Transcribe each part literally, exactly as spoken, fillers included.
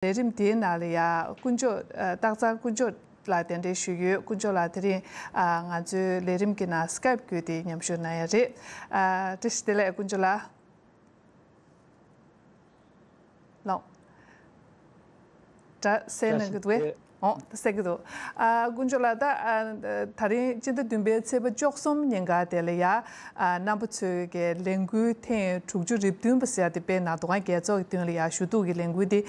ལས་རིམ་དེའི་ནང་ལ་ཡ་དཀོན་མཆོག་ཨ་སྟག་ཚང་དཀོན་མཆོག་ལ་གདན་འདྲེན་ཞུས་ཡོད། དཀོན་མཆོག་ལགས་དེ་རིང་ཨ་ང་ཚོའི་ལས་རིམ་གྱི་ནང་སི་ཀའེབ་བརྒྱུད་དེ་མཉམ་ཞུགས་གནང་ཡ་རེད། ཨ་བཀྲ་ཤིས་བདེ་ལེགས་དཀོན་མཆོག་ལགས། ལགས། སྒྲ་གསལ་གནང་གི་འདུག་གས། ཨོ་ད་གསལ་གི་འདུག་ཨ་དཀོན་མཆོག་ལགས། ད་ཨ་ད་རིང་སྤྱི་ཟླ་བདུན་པའི་ཚེས་པ་བཅུ་གསུམ་ཉིན་ཀ་དེ་ལ་ཡ་ཨ་རྣམ་པ་ཚོའི་གི་ལས་འགུལ་ཐེངས་དྲུག་ཅུ་རེ་བདུན་པ་ཟེར་ཡ་དེ་དཔེར་ན་འདུག་ག་རྒྱལ་ཚོགས་ཀྱི་མདུན་ལ་ཡ་ཞུ་གཏུག་གི་ལས་འགུལ་དེ་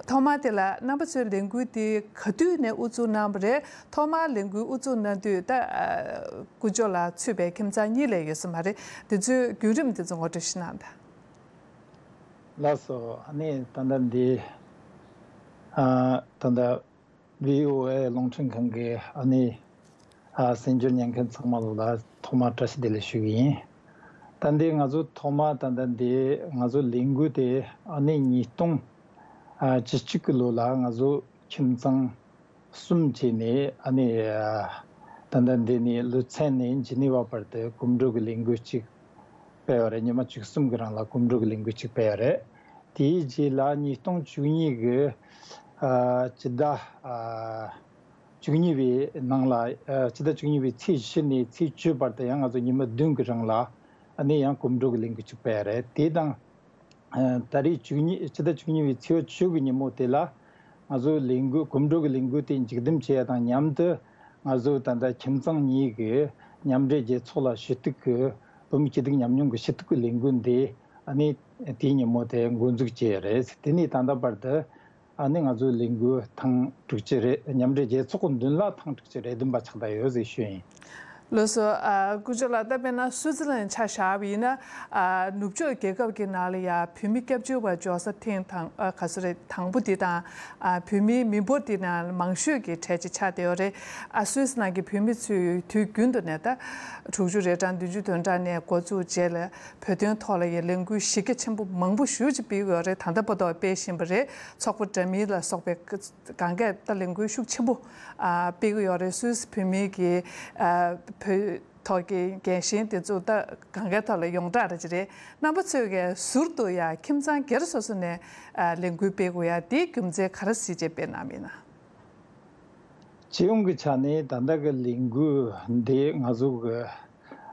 ཐོག་མ་དེ་ལ་རྣམ་པ་ཚོའི་ལས་འགུལ་དེ་ག་དུས་ནས་དབུ་འཛུགས་གནང་བ་རེད། ཐོག་མར་ལས་འགུལ་དབུ་འཛུགས་གནང་དུས་ད་ཨ་དཀོན་མཆོག་ལགས་ཚུད་པའི་ཁྱིམ་ཚང་གཉིས་ལས་ཡོད་ས་མ་རེད། དེ་ཚོའི་བརྒྱུད་རིམ་དེ་ཚོ་ངོ་སྤྲོད་ཞིག་གནང་དང་། ལགས་སོ། ཨ་ནི་ད་ལྟ་འདི་ཨ་ད་ལྟ་བྷི་ཨོ་ཨེ་རླུང་འཕྲིན་ཁང་གི་ཨ་ནི་ཨ་གསན་རྒྱུར་ཉན་མཁན་ཚང་མ་ལ་ཐོག་མར་བཀྲ་ཤིས་བདེ་ལེགས་ཞུ་གི་ཡིན། ད་འདི་ང་ཚོ་ཐོག་མ་ད་ལྟ་འདི་ང་ཚོ་ལས་འགུལ་དེ་ཨ་ནི་ཉིས་སྟོང་ཨ་བཅུ་གཅིག་གི་ལོ་ལ་ང་ཚོ་ཁྱིམ་ཚང་གསུམ་བྱས་ནས་ཨ་ནི་ཨ་ད་ལྟ་འདི་ནས་ལུ་ཚན་ནས་ཇི་ནི་ཝ་བར་དུ་གོམ་བགྲོད་ཀྱི་ལས་འགུལ་གཅིག་སྤེལ་བ་རེད། ཉི་མ་བཅུ་གསུམ་གྱི་རིང་ལ་གོམ་བགྲོད་ཀྱི་ལས་འགུལ་གཅིག་སྤེལ་བ་རེད། དེའི་རྗེས་ལ་ཉིས་སྟོང་བཅུ་གཉིས་ཀྱི་ཨ་སྤྱི་ཟླ་ཨ་བཅུ་གཉིས་པའི་ནང་ལ་ཨ་སྤྱི་ཟླ་བཅུ་གཉིས་པའི་ཚེས་བཞི་ནས་ཚེས་བཅུ་བར་དུ་ཡང་ང་ཚོ་ཉི་མ་བདུན་གྱི་རིང་ལ་ཨ་ནི་ཡང་གོམ་བགྲོད་ཀྱི་ལས་འགུལ་གཅིག་སྤེལ་བ་རེད། དེ་དང་ཨ་ད་རེས་བཅུ་གཉིས་སྤྱི་ཟླ་བཅུ་གཉིས་པའི་ཚེས་པ་བཅུ་གི་ཉིན་མོ་དེ་ལ་ང་ཚོའི་ལས་འགུལ་གོམ་བགྲོད་ཀྱི་ལས་འགུལ་དེ་མཇུག་བསྡོམས་བྱས་ཡ་དང་མཉམ་དུ་ང་ཚོ་ད་ལྟ་ཁྱིམ་ཚང་གཉིས་ཀྱི་མཉམ་འབྲེལ་རྒྱལ་ཚོགས་ལ་ཞུ་གཏུག་གི་བོད་མི་སྐྱིད་སྡུག་མཉམ་མྱོང་གི་ཞུ་གཏུག་གི་ལས་འགུལ་འདི་ཨ་ནི་དེའི་ཉིན་མོ་དེ་འགོ་འཛུགས་བྱས་ཡོད་རེད། དེ་ནས་ད་ལྟ་བར་དུ་ཨ་ནི་ང་ཚོའི་ལས་འགུལ་ཐེངས་དྲུག་ཅུ་རེ་མཉམ་འབྲེལ་རྒྱལ་ཚོགས་ཀྱི་མདུན་ལ་ཐེངས་དྲུག་ཅུ་རེ་བདུན་པ་ཆགས་བསྡད་ཡོད་ཟེར་ཞུ་ཡིན། ལགས་སོ། ཨ་དཀོན་མཆོག་ལགས། ད་དཔེར་ན་སུའུ་ཙི་ལན་ཆ་བཞག་པ་ཡིན་ན་ཨ་ནུབ་ཕྱོགས་རྒྱལ་ཁབ་ཀྱི་ནང་ལ་ཡ་བོད་མི་སྐྱབས་བཅོལ་བ་འབྱོར་ས་ཐེངས་དང་ཨ་ག་ཚོད་རེད། དང་པོ་འདི་དང་ཨ་བོད་མིའི་མི་འབོར་འདི་ནང་མང་ཤོས་ཀྱི་གྲས་ཅིག་ཆགས་བསྡད་ཡོད་རེད། ཨ་སུད་སི་ནང་གི་བོད་མི་ཚོས་དུས་རྒྱུན་དུ་ནས་ད་དྲུག་ཅུ་རེ་གྲངས་བདུན་ཅུ་དོན་གྲངས་ནས་འགོ་བཙུགས་རྗེས་ལ་བོད་དོན་ཐོག་ལ་ཡ་ལས་འགུལ་གཞི་རྒྱ་ཆེན་པོ་མང་པོ་ཞེ་ཅིག་སྤེལ་ཡོད་རེད། ད་ལྟ་བར་དུ་སྤེལ་བཞིན་པ་རེད། ཚོགས་པ་འདྲ་མིན་ལ་སོགས་པའི་གང་གས་ད་ལས་འགུལ་ཤུགས་ཆེན་པོ་ཨ་སྤེལ་གྱི་ཡོད་རེད། སུད་སི་བོད་མིའི་གི་ཨ་བོད་ཐོག་གི་འགན་བཞེས་དེ་ཚོ་ད་གང་གའི་ཐོག་ལ་ཡོངས་གྲགས་རེད་ཅི་རེད། རྣམ་པ་ཚོས་ཀྱི་ཟུར་དུ་ཡ་ཁྱིམ་ཚང་སྒེར་སོ་སོ་ནས་ཨ་ལས་འགུལ་སྤེལ་དགོས་ཡ་དེའི་རྒྱུ་མཚན་ག་རེ་གཟིགས་བྱས་སྤེལ་གནང་མིན་ན། སྤྱི་ཡོངས་ཀྱི་ཆ་ནས་ད་ལྟ་གི་ལས་འགུལ་འདི་ང་ཚོ་གི་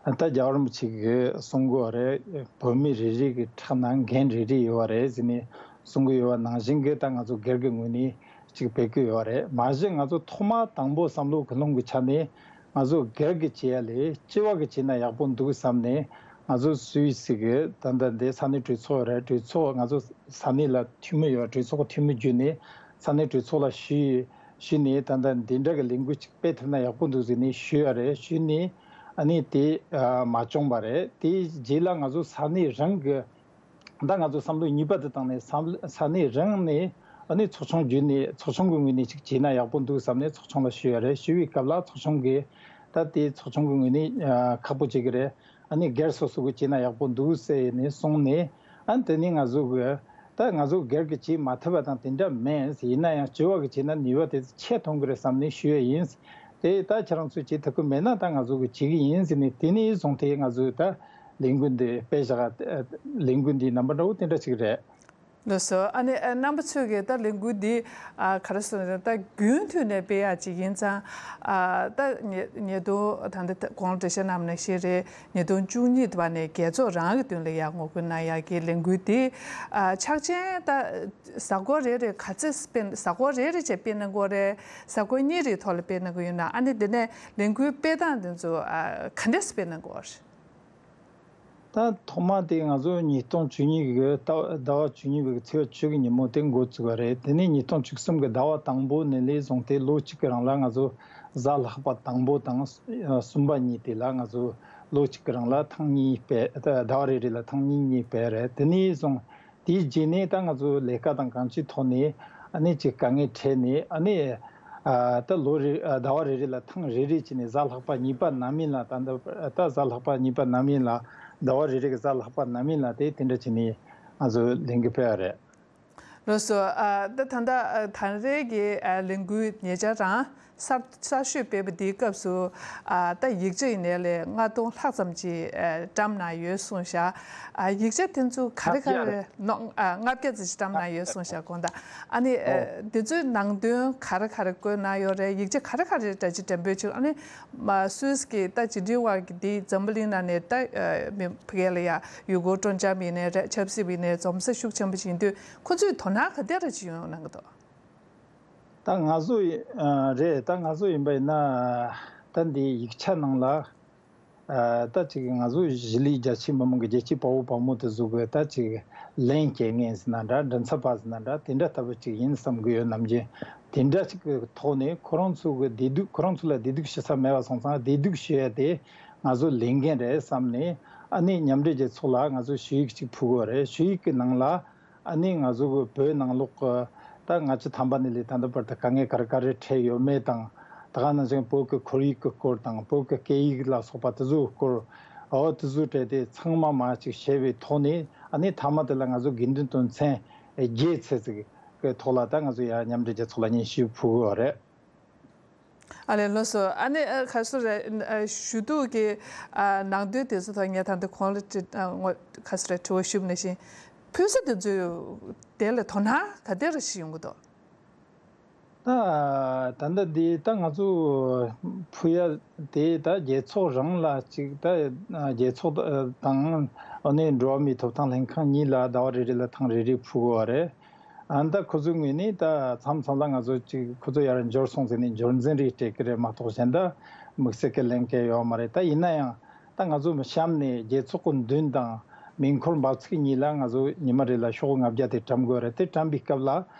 ད་རྒྱལ་བ་རིན་པོ་ཆེ་གིས་གསུང་གི་ཡོད་རེད། བོད་མི་རེ་རེ་གི་ཕྲག་ན་འགན་རེ་རེ་ཡོད་པ་རེད་ཟེར་ནས་གསུང་གི་ཡོད་པ་ནང་བཞིན་གི་ད་ང་ཚོ་སྒེར་གྱི་ངོས་ནས་ཅིག་སྤེལ་གི་ཡོད་རེད། མ་གཞི་ང་ཚོ་ཐོག་མ་དང་པོ་བསམ་བློ་གི་ལྷུང་གི་ཆ་ནས་ང་ཚོ་སྒེར་གྱི་བྱེད་ཡ་ལས་སྤྱི་བ་གི་བྱེད་ན་ཡག་པོ་འདུག་བསམ་ནས་ང་ཚོ་སུད་སི་གི་ད་ལྟ་འདི་ས་གནས་གྲོས་ཚོགས་རེད། གྲོས་ཚོགས་ང་ཚོ་ས་གནས་ལ་འཐུས་མི་ཡོད། གྲོས་ཚོགས་འཐུས་མི་བརྒྱུད་ནས་ས་གནས་གྲོས་ཚོགས་ལ་ཞུས་ཞུས་ནས་ད་ལྟ་འདི་འདྲ་གི་ལས་འགུལ་ཅིག་སྤེལ་ཐུབ་ན་ཡག་པོ་འདུག་ཟེར་ནས་ཞུས་ཡ་རེད། ཞུས་ནས་ཨ་ནི་དེ་མ་བྱུང་བ་རེད། དེའི་རྗེས་ལ་ང་ཚོ་ས་གནས་རང་གི་ད་ང་ཚོ་བསམ་བློ་གཉིས་པ་དེ་བཏང་ནས་བསམ་ས་གནས་རང་ནས་ཨ་ནི་ཚོགས་ཆུང་བརྒྱུད་ནས་ཚོགས་ཆུང་གི་ངོས་ནས་ཅིག་བྱས་ན་ཡག་པོ་འདུག་བསམ་ནས་ཚོགས་ཆུང་ལ་ཞུས་ཡ་རེད། ཞུས་པའི་སྐབས་ལ་ཚོགས་ཆུང་གིས་ད་དེ་ཚོགས་ཆུང་གི་ངོས་ནས་ཨ་ཁག་པོ་བྱེད་ཀྱི་རེད། ཨ་ནི་སྒེར་སོ་སོ་གིས་བྱས་ན་ཡག་པོ་འདུག་ཟེར་ནས་གསུངས་ནས་ཨ་ནི་དེ་ནས་ང་ཚོ་གི་ད་ང་ཚོ་སྒེར་གྱིས་བྱེད་མ་ཐུབ་པ་དང་དེ་འདྲ་མེད། ཡིན་ན་ཡང་སྤྱི་བ་གིས་བྱས་ན་ནུས་པ་དེ་ཆེ་མཐོང་གི་རེད་བསམ་ནས་ཞུས་ཡ་ཡིན། དེ་ད་ཁྱེད་རང་ཚོས་བྱེད་ཐུབ་ཀྱི་མེད་ན་ད་ང་ཚོ་གིས་བྱེད་ཀྱི་ཡིན་ཟེར་ནས་དེ་ནས་བཟུང་སྟེ་ང་ཚོས་ད་ལས་འགུལ་འདི་སྤེལ་བཞག་ལས་འགུལ་འདིའི་རྣམ་པ་འདྲ་བོ་དེ་འདྲ་ཅིག་རེད། ལགས་སོ། ཨ་ནི་ཨ་རྣམ་པ་ཚོས་ཀྱིས་ད་ལས་འགུལ་འདི་ཨ་ག་རེ་ཟེར་ན་ད་རྒྱུན་མཐུད་ནས་སྤེལ་ཡག་ཅིག་ཡིན་ཙང་ཨ་ད་ཉེ་ཉེ་དུ་ད་ལྟ་གོང་འགྲེལ་བཤད་གནང་བ་ནང་བཞིན་རེད། ཉིས་སྟོང་བཅུ་གཉིས་པ་ནས་རྒྱལ་ཚོགས་རང་གི་མདུན་ལ་ཡར་ངོ་རྒོལ་གནང་ཡག་གི་ལས་འགུལ་འདི་ཨ་ཕྱག་ཆེན་ད་གཟའ་འཁོར་རེ་རེ་ག་ཚོད་སྤེལ། གཟའ་འཁོར་རེ་རེ་བྱས་སྤེལ་གནང་གི་ཡོད་རེད། གཟའ་འཁོར་གཉིས་རེའི་ཐོག་ལ་སྤེལ་གནང་གི་ཡོད་ན། ཨ་ནི་དེ་ནས་ལས་འགུལ་སྤེལ་སྟངས་དེ་ཚོ་ཨ་ག་འདྲས་སྤེལ་གནང་གི་ཡོད་རེད། ད་ཐོག་མ་དེ་ང་ཚོ་ཉིས་སྟོང་བཅུ་གཉིས་ཀྱི་ཟླ་ཟླ་བ་བཅུ་གཉིས་པའི་ཚེས་པ་བཅུ་གི་ཉིན་མོ་དེ་འགོ་བཙུགས་པ་རེད། དེ་ནས་ཉིས་སྟོང་བཅུ་གསུམ་གྱི་ཟླ་བ་དང་པོ་ནས་ལས་བཟུང་སྟེ་ལོ་གཅིག་གི་རིང་ལ་ང་ཚོ་གཟའ་ལྷག་པ་དང་པོ་དང་གསུམ་པ་གཉིས་དེ་ལ་ང་ཚོ་ལོ་གཅིག་གི་རིང་ལ་ཐེངས་གཉིས་སྤེལ། ཟླ་བ་རེ་རེ་ལ་ཐེངས་གཉིས་གཉིས་སྤེལ་རེད། དེ་ནས་བཟུང་དེའི་རྗེས་ནས་ད་ང་ཚོ་ལས་ཀ་དང་གང་ཅིའི་ཐོག་ནས་ཨ་ནི་ཅིག་དཀའ་ངལ་འཕྲད་ནས་ཨ་ནི་ཨ་ད་ལོ་རེ་ཨ་ཟླ་བ་རེ་རེ་ལ་ཐེངས་རེ་རེ་བྱས་ནས་གཟའ་ལྷག་པ་གཉིས་པ་ནམ་ཡིན་ལ་ད་ད་ད་གཟའ་ལྷག་པ་གཉིས་པ་ནམ་ཡིན་ལ་ཟླ་བ་རེ་རེ་གི་གཟའ་ལྷག་པ་ནམ་ཡིན་ལ་དེ་དེ་འདྲ་བྱས་ནས་ང་ཚོ་ལས་འགུལ་སྤེལ་བ་རེད། ལགས་སོ། ཨ་ད་ད་ལྟ་ཨ་ད་རེས་ཀྱི་ཨ་ལས་འགུལ་ཉེ་ཆར་རང་ གསར་གསར་ཤོས་སྤེལ་བ་འདིའི་སྐབས་སུ། ཨ། ད་ཡིག་ཆ་ཡིན་ནའི་ལས་ལྔ་སྟོང་ལྷག་ཙམ་ཅིག་ཨ། བཀྲམ་གནང་ཡོད་གསུངས་བཞག་ཨ། ཡིག་ཆ་དེ་ཚོ་ག་རེ་ག་རེ་ནོ། ཨ། ལྔ་བརྒྱ་ཙམ་ཅིག་བཀྲམ་གནང་ཡོད་གསུངས་བཞག་དགོངས་དག་ཨ་ནི། ཨ། འདི་ཚོའི་ནང་དོན་ག་རེ་ག་རེ་བཀོད་གནང་ཡོད་རེད། ཡིག་ཆ་ག་རེ་ག་རེ་འདྲ་ཅིག་འགྲེམས་སྤེལ་བྱུང་། ཨ་ནི་མ་སུད་སི་གི་ད་ཇི་ནི་ཝ་གི་འདི་འཛམ་བུ་གླིང་ནང་ནས་ད། ཨ། མི་ཕ་གི་ལ་ཡ་ཡུལ་སྐོར་སྤྲོ་འཆམ་ཡིན་ནའི་རེད། ཆབ་སྲིད་ཡིན་ནའི་འཛོམས་ས་ཤུགས་ཆེན་པོ་ཅིག་ཡིན་དུས། ཁོ་ཚོས་དོ་སྣང་ག་དེ་ར་ཅིག་ཡོང་གནང་གི་འདུག་ད་ང་ཚོ་ཡི་ཨ་རེད། ད་ང་ཚོ་ཡིན་པ་ཡིན་ན། ད་འདི་ཡིག་ཆ་ནང་ལ། ཨ། ད་ཅིག་ང་ཚོ་གཞིས་ལུས་རྒྱ་ཆེའི་མི་མང་གི་རྒྱལ་གཅེས་དཔའ་བོ་དཔའ་མོ་དེ་ཚོ་གི་ད་ཅིག་ལན་སྐྱེལ་མཁན་ཟེར་ན་འདྲ། མགྲིན་ཚབ་པ་ཟེར་ན་འདྲ། དེ་འདྲ་ལྟ་བུ་ཅིག་ཡིན་བསམ་གི་ཡོད། ནམ་རྒྱུན་དེ་འདྲ་ཅིག་གི་ཐོག་ནས་ཁོ་རང་ཚོ་གི་བདེ་སྡུག་ཁོ་རང་ཚོ་ལ་བདེ་སྡུག་ཞུ་ས་མེད་པ་སོང་ཙང་། བདེ་སྡུག་ཞུ་ཡ་དེ་ང་ཚོ་ལས་འགན་རེད་བསམ་ནས། ཨ་ནི་མཉམ་འབྲེལ་རྒྱལ་ཚོགས་ལ་ང་ཚོ་ཞུ་ཡིག་ཅིག་ཕུལ་གི་ཡོད་རེད། ཞུ་ཡིག་གི་ནང་ལ། ཨ་ནི་ང་ཚོ་གི་བོད་ནང་ལོགས་ཀྱི་ད་ལྔ་བཅུ་ཐམ་པ་ནས་ལས་ད་ལྟ་བར་དུ་དཀའ་ངལ་ག་རེ་ག་རེ་འཕྲད་ཡོད་མེད་དང་། ད་ག་ནང་བཞིན་བོད་ཀྱི་ཁོར་ཡུག་གི་སྐོར་དང་། བོད་ཀྱི་སྐད་ཡིག་ལ་སོགས་པ་དེ་ཚོའི་སྐོར། འོ་དེ་ཚོའི་གྲས་དེ་ཚང་མ་མར་ཅིག་བཤད་པའི་ཐོག་ནས། ཨ་ནི་མཐའ་མ་དེ་ལ་ང་ཚོ་དགེ་འདུན་དོན་ཚན་བརྒྱད་ཙམ་ཅིག་གི་ཐོག་ལ་ད་ང་ཚོ་ཡར་མཉམ་འབྲེལ་རྒྱལ་ཚོགས་ལ་སྙན་ཞུ་ཕུལ་གི་ཡོད་རེད། ཨ་ལས། ལགས་སོ། ཨ་ནི་ཨ། ག་རེ་ཟེར་རེད། ཨ། ཞུ་གཏུག་གི་ཨ། ནང་དོན་དེ་ཚོ་ཐོག་ངས་ད་ལྟ་གོང་ལ་དྲི། ཨ། ངོ་། ག་རེ་ཟེར་རེད། དྲི་བ་ཞུས་པ་ནང་བཞིན། ཕུལ་ས་དེ་ཚོས་དེ་ལ་དོ་སྣང་ག་དེ་ར་ཞིག་ཡོང་གི་འདུག་ད་ད་ལྟ་འདི་ད་ང་ཚོ་ཕུལ་ཡ་དེ་ད་རྒྱལ་ཚོགས་རང་ལ་ཅིག་ད་རྒྱལ་ཚོགས་དང་། ཨ་ནི་འགྲོ་བ་མིའི་ཐོབ་ཐང་ལྷན་ཁང་གཉིས་ལ་ཟླ་བ་རེ་རེ་ལ་ཐེངས་རེ་རེ་ཕུལ་དགོས་པ་རེད། ཨ། ད་ཁོ་ཚོའི་ངོས་ནས་ད་མཚམས་མཚམས་ལ་ང་ཚོ་ཅིག་ཁོ་ཚོ་ཡར་འབྱོར་སོང་ཟེར་ནས་འབྱོར་འཛིན་རེ་སྤྲད་ཀྱི་རེད་མ་གཏོགས། གཞན་དག་དམིགས་བསལ་གྱི་ལན་སྐྱེལ་ཡོད་མ་རེད། ད་ཡིན་ན་ཡང་ད་ང་ཚོ་གཤམ་ནས་རྒྱལ་ཚོགས་ཀྱི་མདུན་དང་མེ་འཁོར་འབབ་ཚིགས་གཉིས་ལ་ང་ཚོ་ཉི་མ་རེ་ལ་ཤོག་བུ་ལྔ་བརྒྱ་དེ་བཀྲམ་དགོས་རེད། དེ་བཀྲམ་པའི་སྐབས་ལ།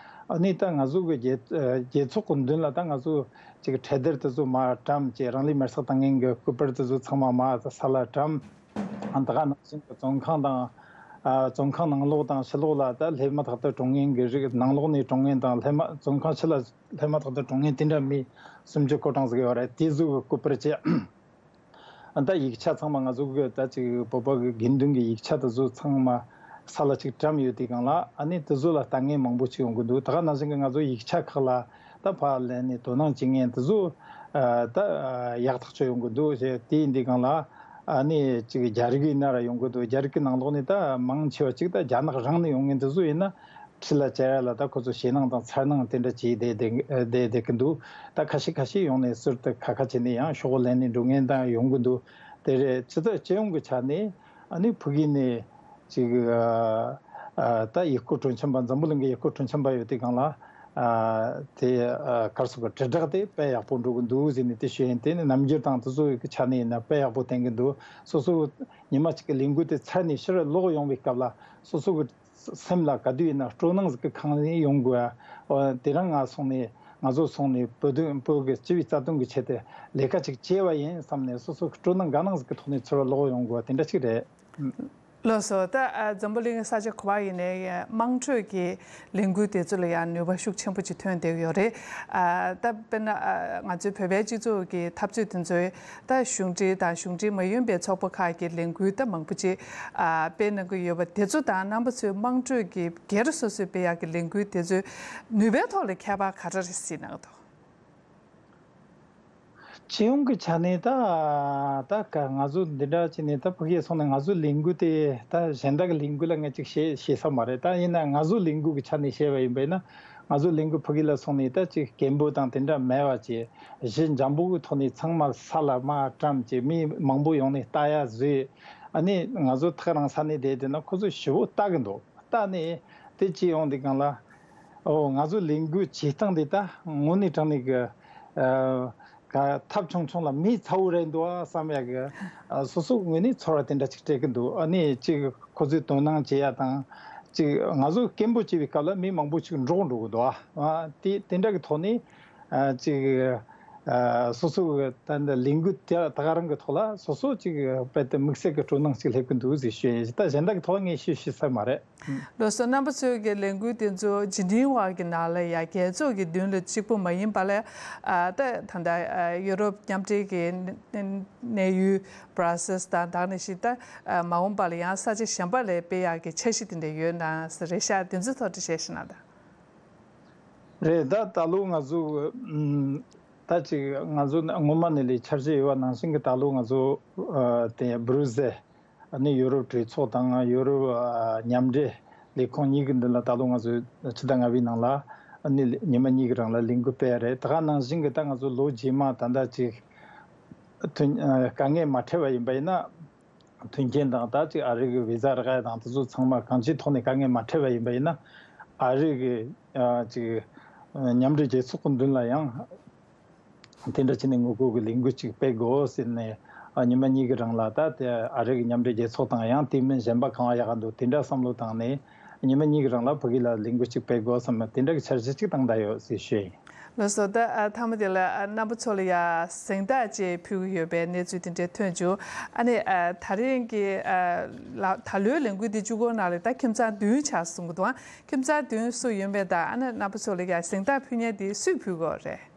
ཨ་ནི་ད་ང་ཚོ་གི་རྒྱལ་རྒྱལ་ཚོགས་ཀྱི་མདུན་ལ་ད་ང་ཚོ་ཅིག་འཕྲེད་དར་དེ་ཚོ་མར་བཀྲམ་བྱས། རང་ལུས་མེར་སྲེག་བཏང་མཁན་གྱི་སྐུ་པར་དེ་ཚོ་ཚང་མ་མར་ས་ལ་བཀྲམ། ད་ག་ནང་བཞིན་གྱི་བཙོན་ཁང་དང་། ཨ། བཙོན་ཁང་ནང་ལོགས་དང་ཕྱི་ལོགས་ལ་ད་སླེབས་མ་ཐག་ཏུ་གྲོངས་མཁན་གྱི་རིགས། ནང་ལོགས་ནས་གྲོངས་མཁན་དང་། སླེབས་མ། བཙོན་ཁང་ཕྱི་ལ་སླེབས་མ་ཐག་ཏུ་གྲོངས་མཁན་དེ་འདྲ་མི་སུམ་ཅུ་སྐོར་གྲངས་ཟིག་ཡོད་རེད། དེ་ཚོ་གི་སྐུ་པར་བྱས། ད་ཡིག་ཆ་ཚང་མ་ང་ཚོ་གི་ད་ཅིག་བོད་པ་གི་དགེ་འདུན་གྱི་ཡིག་ཆ་དེ་ཚོ་ཚང་མ་ས་ལ་ཅིག་བཀྲམ་ཡོད་དུས་སྒང་ལ། ཨ་ནི་དེ་ཚོ་ལ་ལྟ་མཁན་མང་པོ་ཅིག་ཡོང་གི་འདུག་ད་ག་ནང་བཞིན་གྱི་ང་ཚོ་ཡིག་ཆ་ཁག་ལ་ད་ཕར་ལེན་ནས་དོ་སྣང་བྱེད་མཁན་དེ་ཚོ། ཨ། ད་ཡག་ཐག་ཆོད་ཡོང་གི་འདུག་ཟེར། དེ་ཡིན་དུས་སྒང་ལ། ཨ་ནི་ཅིག་རྒྱ་རིགས་ཡིན་ན་ར་ཡོང་གི་འདུག་རྒྱ་རིགས་ཀྱི་ནང་ལོགས་ནས་ད་མང་ཆེ་བ་ཅིག་ད་རྒྱ་ནག་རང་ནས་ཡོང་མཁན་དེ་ཚོ་ཡིན་ན། ཁྲི་ལ་བཅར་ཡ་ལ་ད་ཁོ་ཚོ་ཞེད་སྣང་དང་འཚེར་སྣང་དེ་འདྲ་བྱས་བསྡད་བསྡད་བསྡད་བསྡད་ཀྱི་འདུག་ད་ཁ་ཤས་ཁ་ཤས་ཡོང་ནས་ཟུར་དུ་ཁ་ཁ་བྱས་ནས་ཡང་ཤོག་བུ་ལེན་ནས་འགྲོ་མཁན་དང་ཡོང་གི་འདུག་དེ་རེད། སྤྱི་ཚོགས་སྤྱི་ཡོངས་ཀྱི་ཆ་ནས། ཨ་ནི་ཕ་གི་ནས་ཅིག་ཨ། ཨ། ད་ཡུལ་སྐོར་སྤྲོ་འཆམ་པ། འཛམ་བུ་གླིང་གི་ཡུལ་སྐོར་སྤྲོ་འཆམ་པ་ཡོད་དུས་སྒང་ལ། ཨ། དེ། ཨ། ག་རེ་ཟེར་དགོས། དྲིལ་བསྒྲགས་དེ་དཔེ་ཡག་པོ་འགྲོ་གི་འདུག་ཟེར་ནས་དེ་ཞུ་ཡིན། དེ་ནི་རྣམ་འགྱུར་དང་དེ་ཚོ་གི་ཆ་ནས་ཡིན་ན་དཔེ་ཡག་པོ་བསྟན་གྱི་འདུག་སོ་སོ་ཉི་མ་གཅིག་གི་ལས་འགུལ་དེ་ཚར་ནས་ཕྱིར་ལོག་ཡོང་བའི་སྐབས་ལ་སོ་སོ་གི་སེམས་ལ་ག་དུས་ཡིན་ན་སྤྲོ་སྣང་ཟིག་གི་ཁ་ནས་ཡོང་དགོས། ཨོ། དེ་རིང་ང་སོང་ནས། ང་ཚོ་སོང་ནས་བོད་དོན། བོད་ཀྱི་སྤྱི་པའི་རྩ་དོན་གྱི་ཆེད་དུ་ལས་ཀ་ཅིག་བྱས་པ་ཡིན་བསམ་ནས། སོ་སོ་གི་སྤྲོ་སྣང་དགའ་སྣང་ཟིག་གི་ཐོག་ནས་ཚུར་ལོག་ཡོང་དགོས། དེ་འདྲ་ཅིག་རེད། ལགས་སོ། ད་ཨ། འཛམ་བུ་གླིང་གི་ས་ཆ་ག་པར་ཡིན་ནའི་དམངས་ཁྲོད་ཀྱི་ལས་འགུལ་དེ་ཚོ་ལ་ཡང་ནུས་པ་ཤུགས་ཆེན་པོ་ཅིག་ཐོན་བསྡད་ཡོད་རེད། ཨ། ད་དཔེར་ན། ཨ། ང་ཚོའི་བོད་པའི་སྤྱི་ཚོགས་ཀྱི་འཐབ་རྩོད་དེ་ཚོའི། ད་གཞུང་འབྲེལ་དང་གཞུང་འབྲེལ་མ་ཡིན་པའི་ཚོགས་པ་ཁག་གི་ལས་འགུལ་ད་མང་པོ་ཅིག་ཨ། སྤེལ་གནང་གི་ཡོད་པ་དེ་ཚོ་དང་རྣམ་པ་ཚོས་དམངས་ཁྲོད་ཀྱི་སྒེར་སོ་སོས་སྤེལ་ཡག་གི་ལས་འགུལ་དེ་ཚོའི་ནུས་པའི་ཐོག་ལ་ཁྱད་པར་ག་འདྲ་རེ་གཟིགས་གནང་གི་འདུག་སྤྱི་ཡོངས་ཀྱི་ཆ་ནས་ད་ད་ག་ང་ཚོ་འདི་འདྲ་བྱས་ནས། ད་ཕ་གིར་སོང་ནས་ང་ཚོའི་ལས་འགུལ་དེ། ད་གཞན་དག་གི་ལས་འགུལ་ལ་ངས་ཅིག་བཤད་བཤད་ས་མ་རེད། ད་ཡིན་ན་ང་ཚོའི་ལས་འགུལ་གྱི་ཆ་ནས་བཤད་པ་ཡིན་པ་ཡིན་ན། ང་ཚོའི་ལས་འགུལ་ཕ་གི་ལ་སོང་ནས་ད་ཅིག་སྐད་འབོད་དང་དེ་འདྲ་མེད་པ་བྱས། གཞི་འཇམ་པོ་གི་ཐོག་ནས་ཚང་མ་ས་ལ་མར་བཀྲམ་བྱས། མི་མང་པོ་ཡོང་ནས་ལྟ་ཡ་བཟོས། ཨ་ནི་ང་ཚོ་ཐག་རིང་ས་ནས་བསྡད་བསྡད་ན་ཁོ་ཚོས་ཞིབ་པོ་ལྟ་གི་འདུག་ལྟ་ནས་དེ་ཅི་ཡོང་དུས་སྒང་ལ། ཨོ། ང་ཚོའི་ལས་འགུལ་བྱེད་སྟངས་འདི་ད་དངོས་གནས་དྲང་གནས་ཀྱི། ཨ། ག་ཐབས་ཆུང་ཆུང་ལ་མི་ཚ་བོ་རེད་འདུག་ཨ་བསམ་ཡག་གི། ཨ། སོ་སོ་ངོས་ནས་ཚོར་བ་དེ་འདྲ་ཅིག་སྤྲད་ཀྱི་འདུག་ཨ་ནི་ཅིག་ཁོ་ཚོས་དོ་སྣང་བྱེད་ཡ་དང་། ཅིག་ང་ཚོ་སྐད་འབོད་བྱེད་པའི་སྐབས་ལ་མི་མང་པོ་ཅིག་འགྲོ་འགྲོ་གི་འདུག་ཨ། ཨ། དེ་དེ་འདྲ་གི་ཐོག་ནས། ཨ། ཅིག་ཨ། སོ་སོ་གི་ད་འདི་ལས་འགུལ་དེ་ད་ག་རང་གི་ཐོག་ལ་སོ་སོ་ཅིག་རྦད་དེ་དམིགས་བསལ་གྱི་སྤྲོ་སྣང་ཅིག་སླེབས་ཀྱི་འདུག་ཟེར་ཞུ་ཡ་ཡིན། ད་གཞན་དག་གི་ཐོག་ངས་ཞུ་ཤེས་ས་མ་རེད། ལགས་སོ། རྣམ་པ་ཚོའི་གི་ལས་འགུལ་དེ་ཚོ་ཇི་ནི་ཝ་གི་ནང་ལ་ཡ་རྒྱལ་ཚོགས་ཀྱི་མདུན་ལ་གཅིག་པུ་མ་ཡིན་པ་ལ། ཨ། ད་ད་ལྟ་ཨ་ཡུ་རོབ་མཉམ་འབྲེལ་གྱི་གནས་ཡུལ་བྷ་ར་སེལ་སི་དང་། ད་ག་ནང་བཞིན་ད་ཨ་མ་འོངས་པ་ལ་ཡང་ས་ཆ་གཞན་པ་ལ་སྤེལ་ཡག་གི་འཆར་གཞི་དེ་འདྲ་ཡོད་ན་ཟེར་རེད་ཤག་དེ་ཚོའི་ཐོག་འགྲེལ་བཤད་ཞིག་གནང་དང་། རེད། ད་ད་ལོ་ང་ཚོ། ཨམ། ད་ཅིག་ང་ཚོ་སྔོན་མ་ནས་ལས་འཆར་གཞི་ཡོད་པ་ནང་བཞིན་གྱི་ད་ལོ་ང་ཚོ་ཨ་དེ་སྦྲུ་སེལ་ནི་ཡུ་རོབ་གྲོས་ཚོགས་དང་ཡུ་རོབ་ཨ་མཉམ་འབྲེལ་ལས་ཁུངས་གཉིས་ཀྱི་མདུན་ལ་ད་ལོ་ང་ཚོས་ཕྱི་ཟླ་ལྔ་པའི་ནང་ལ་ནི་ཉི་མ་གཉིས་ཀྱི་རིང་ལ་ལས་འགུལ་སྤེལ་རེད། ད་ག་ནང་བཞིན་གྱི་ད་ང་ཚོ་ལོ་རྗེས་མ་ད་ལྟ་ཅིག་མཐུན་ཨ་དཀའ་ངལ་མ་འཕྲད་པ་ཡིན་པ་ཡིན་ན། མཐུན་རྐྱེན་དང་ད་ཅིག་ཨ་རི་གི་བི་ཟ་རག་ཡ་དང་དེ་ཚོ་ཚང་མ་གང་ཅིའི་ཐོག་ནས་དཀའ་ངལ་མ་འཕྲད་པ་ཡིན་པ་ཡིན་ན། ཨ་རི་གི་ཨ་ཅིག་མཉམ་འབྲེལ་རྒྱལ་ཚོགས་ཀྱི་མདུན་ལ་ཡང་དེ་འདྲ་བྱས་ནས་ངོ་རྒོལ་གྱི་ལས་འགུལ་ཅིག་སྤེལ་དགོས་ཟེར་ནས་ཨ་ཉི་མ་གཉིས་ཀྱི་རིང་ལ་ད་དེ་ཨ་རི་གི་མཉམ་འབྲེལ་རྒྱལ་ཚོགས་དང་ཡང་དེ་མིན་གཞན་པ་གང་ཡག་ག་འདུག་དེ་འདྲ་བསམ་བློ་བཏང་ནས་ཉི་མ་གཉིས་ཀྱི་རིང་ལ་ཕ་གི་ལ་ལས་འགུལ་ཅིག་སྤེལ་དགོས་བསམ་ནས་དེ་འདྲ་གི་འཆར་གཞི་ཅིག་བཏང་བསྡད་ཡོད་ཟེར་ཞུ་ཡིན། ལགས་སོ། ད་ཨ་མཐའ་མ་དེ་ལ་ཨ་རྣམ་པ་ཚོ་ལ་ཡ་གཟེངས་རྟགས་ཅིག་ཕུལ་གྱི་ཡོད་པའི་གནས་ཚུལ་དེ་འདྲ་ཐོན་བྱུང་། ཨ་ནི་ཨ་ད་རིང་གི་ཨ་ལ་ད་ལོའི་ལས་འགུལ་འདི་བཅུ་སྐོར་ནང་ལ་ད་ཁྱིམ་ཚང་བདུན་ཆགས་སོང་གི་འདུག་ཁྱིམ་ཚང་བདུན་སུ་ཡིན་པའི་ད་ཨ་ནི་རྣམ་པ་ཚོ་ལ་ཡ་གཟེངས་རྟགས་ཕུལ་མཁན་དེ་སུས་ཕུལ་དགོས་རེད།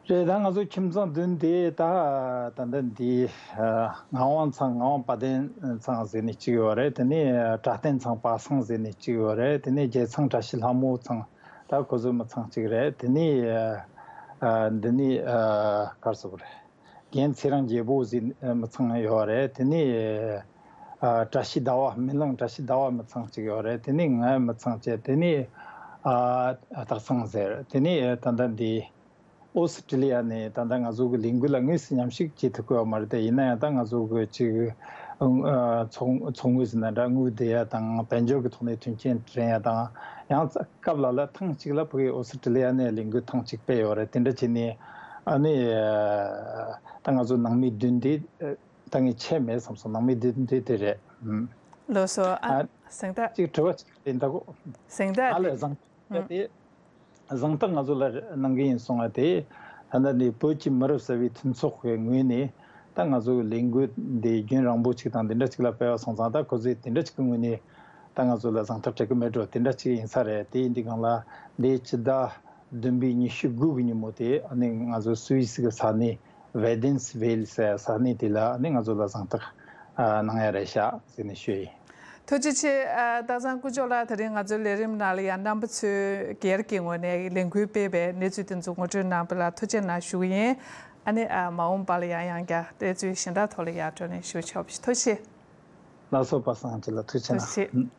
རེད། ད་ང་ཚོ་ཁྱིམ་ཚང་བདུན་དེ་ད་ད་ལྟ་འདི་ཨ་ངག་དབང་ཚང་ངག་དབང་དཔལ་ལྡན་ཚང་ཟེར་ནས་གཅིག་ཡོད་རེད། དེ་ནས་གྲགས་ལྡན་ཚང་པ་སངས་ཟེར་ནས་གཅིག་ཡོད་རེད། དེ་ནས་རྒྱལ་ཚང་བཀྲ་ཤིས་ལྷ་མོ་ཚང་ད་ཁོ་ཚོའི་མི་ཚང་གཅིག་རེད། དེ་ནས་ཨ་འདི་ནས་ཨ་གར་སོག་རེད། རྒན་ཚེ་རིང་རྒྱལ་པོ་ཟེར་མི་ཚང་ཡོད་རེད། དེ་ནས་ཨ་བཀྲ་ཤིས་ཟླ་བ་སྨིན་གླིང་བཀྲ་ཤིས་ཟླ་བ་མི་ཚང་གཅིག་ཡོད་རེད། དེ་ནས་ངའི་མི་ཚང་གཅིག་དེ་ནས་ཨ་སྟག་ཚང་ཟེར། དེ་ནས་ད་ལྟ་འདི་ཨོ་སི་ཀྲི་ལི་ཡ་ནས་ད་ལྟ་ང་ཚོ་གི་ལས་འགུལ་ལ་དངོས་སུ་མཉམ་ཞུགས་བྱེད་ཐུབ་ཀྱི་ཡོད་མ་རེད་དེ། ཡིན་ན་ཡང་ད་ང་ཚོ་གི་ཅིག་ཨ་ཚོགས་ཚོགས་དངུལ་ཟེར་ན་འདྲ་དངུལ་བསྡུ་ཡ་དང་དཔལ་འབྱོར་གི་ཐོག་ནས་མཐུན་རྐྱེན་སྤྲད་ཡ་དང་ཡང་སྐབས་ལ་ལ་ཐེངས་གཅིག་ལ་ཕ་གི་ཨོ་སི་ཀྲི་ལི་ཡ་ནས་ལས་འགུལ་ཐེངས་གཅིག་སྤེལ་ཡོད་རེད། དེ་འདྲ་བྱས་ནས་ཨ་ནི་ད་ང་ཚོ་ནང་མི་བདུན་དེ་ད་ངས་ཆད་མེད་བསམ་སོང་། ནང་མི་བདུན་དེ་དེ་རེད། ཨུམ། ལགས་སོ། ཨ་ཨ་གཟེངས་རྟགས། གཅིག་དྲི་བ་གཅིག་དེ་འདྲ་གོ། གཟེངས་རྟགས་ཨ་ལས་དེ་བཟང་ཨུམ། དེ། གཟེངས་རྟགས་ང་ཚོ་ལ་གནང་གི་ཡིན་གསུང་བ་དེ། ད་ལྟ་འདི་བོད་ཀྱི་མི་རབས་གསར་པའི་མཐུན་ཚོགས་ཀྱི་ངོས་ནས་ད་ང་ཚོ་ལས་འགུལ་འདི་རྒྱུན་རིང་པོ་ཅིག་དང་འདི་འདྲ་ཅིག་ལ་སྤེལ་བ་སོང་ཙང་ད་ཁོ་ཚོས་དེ་འདྲ་ཅིག་གི་ངོས་ནས་ད་ང་ཚོ་ལ་གཟེངས་རྟགས་སྤྲད་ཀྱི་མེད་འགྲོ་དེ་འདྲ་ཅིག་ཡིན་ས་རེད། དེ་ཡིན་དུས་སྒང་ལ་འདི་ཕྱི་ཟླ་བདུན་པའི་ཉི་ཤུ་དགུ་གི་ཉིན་མོ་དེ་ཨ་ནི་ང་ཚོ་སུད་སི་གི་ས་གནས་ཝེ་ཌེན་སི་ཝེལ་ཟེར་ས་གནས་དེ་ལ་ཨ་ནི་ང་ཚོ་ལ་གཟེངས་རྟགས་གནང་ཡ་རེད་ཤག་ཟེར་ནས་ཞུ་ཡིན། ཐུགས་རྗེ་ཆེ། ཨ་སྟག་ཚང་དཀོན་མཆོག་ལགས། དེ་རིང་ང་ཚོའི་ལས་རིམ་ནང་ལ་ཡང་རྣམ་པ་ཚོས་སྒེར་གྱི་ངོས་ནས་ལས་འགུལ་སྤེལ་བའི་གནས་ཚུལ་དེ་ཚོ་ངོ་སྤྲོད་གནང་བ་ལ་ཐུགས་རྗེ་གནང་ཞུ་གི་ཡིན། ཨ་ནི་ཨ་མ་འོངས་པ་ལ་ཡང་ཡང་བསྐྱར་བལྟས་ཚུལ་གཞན་དག་ཐོག་ལ་ཡར་འགྲོ་ནས་ཞུ་ཆོག་པ་ཞིག་ཐུགས་རྗེ་ཆེ། ལགས་སོ། པ་སངས་ཅི་ལ་ཐུགས་རྗེ་ཆེ་གནང་། ཐུགས་རྗེ་ཆེ། ཨུམ།